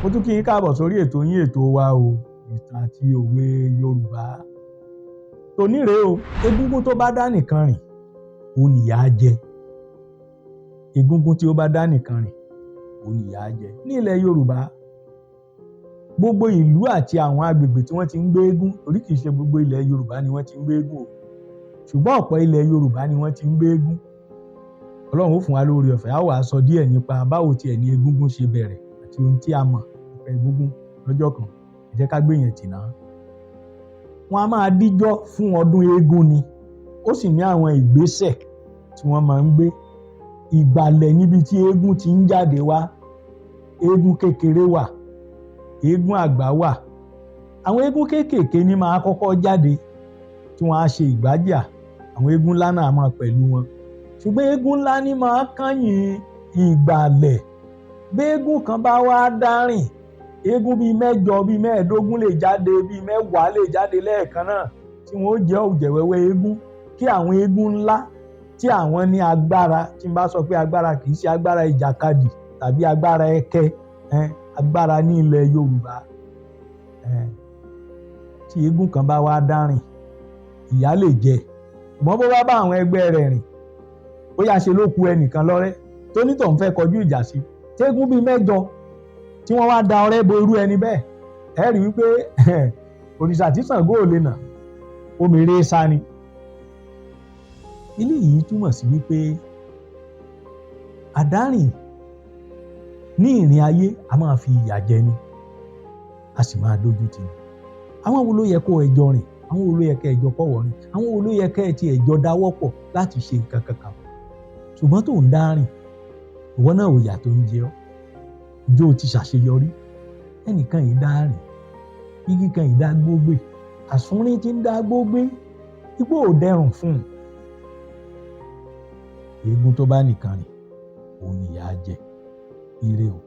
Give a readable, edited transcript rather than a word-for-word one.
Mo tún kí yín káàbọ̀ sórí ètò yín, ètò wa o, ìtàn àti òwe Yorùbá. Tòní rèé o, egúngún tó bá dá nìkan rìn, òun nìyà á jẹ. Egúngún tí ó bá dá nìkan rìn, òun nìyà á jẹ. Ní ilẹ̀ Yorùbá, gbogbo ìlú àti àwọn agbègbè tí wọ́n ti ń gbé eégún, torí kìí ṣe gbogbo ilẹ̀ Yorùbá ni wọ́n ti ń gbé eégún o, ṣùgbọ́n ọ̀pọ̀ ilẹ̀ Yorùbá ni wọ́n ti ń gbé eégún. Ọlọ́run ó fún wa lóore ọ̀fẹ́, á wàá sọ díẹ̀ nípa báwo tiẹ̀ ni egúngún ṣe bẹ̀rẹ̀ àti ohun tí a mọ̀ nípa egúngún lọ́jọ́ kan. Ẹ jẹ́ ká gbé yẹn tì náà. Wọ́n á máa díjọ́ fún ọdún eégún ni, ó sì ní àwọn ìgbésẹ̀ tí wọ́n máa ń gbé. Ìgbàlẹ̀ níbi tí eégún ti ń jáde wá. Eégún kékeré wà, eégún àgbà wà. Àwọn eégún kéékèèké ní máa kọ́kọ́ jáde tí wọ́n á ṣe ìgbájà. Àwọn eégún ńlá náà máa pẹ̀lú wọn, ṣùgbọ́n eégún ńlá ní máa kányìn ìgbàlẹ̀. Bí eégún kan bá wá dárìn, eégún bíi 8, bíi 15 lè jáde, bíi 10 lè jáde lẹ́ẹ̀kan náà, tí wọ́n ó jẹ́ ọ̀jẹ̀wẹ́wẹ́ eégún. Kí àwọn eégún ńlá tí àwọn ní agbára, tí n bá sọ pé agbára, kì í ṣe agbára ìjàkadì tàbí agbára ẹkẹ, agbára ní ilẹ̀ Yorùbá. Tí eégún kan bá wá dárìn, ìyà lè jẹ, ṣùgbọ́n bó bá bá àwọn ẹgbẹ́ rẹ̀ rìn, bóyá ṣe ló ku ẹnìkan lọ́rẹ́ tó ní tòun fẹ́ kọjú ìjà sí, tẹ́gún bíi 8 tí wọ́n wá da ọrẹ́ bo irú ẹni bẹ́ẹ̀, ẹ rí wípé òrìṣà tí Ṣàngó ò lè nà, omèrè sá ni. Eléyìí túmọ̀ sí wípé àdárìn ní ìrìn ayé a máa fi ìyà jẹ ni, a sì máa dójú tì ní. Àwọn wo ló yẹ kó ẹjọ́ rìn? Àwọn wo ló yẹ kẹ́ ẹjọ́ kọ́wọ́ rìn? Àwọn wo ló yẹ kẹ́ ẹ ti ẹjọ́ dáwọ́ pọ̀ láti ṣe nǹkan kankan? Ṣùgbọ́n tó ń dá rìn, ìwọ náà ò yà tó ń jẹ ọ́. Ìjọ ti ṣàṣeyọrí. Ẹnìkan yìí dá rìn, igi kan yìí dá gbógbé, àsúnrín tí ń dá gbógbé, igbó ò dẹrùn fún un. Eégún tó bá nìkan rìn, òun nìyà á jẹ. Ire o.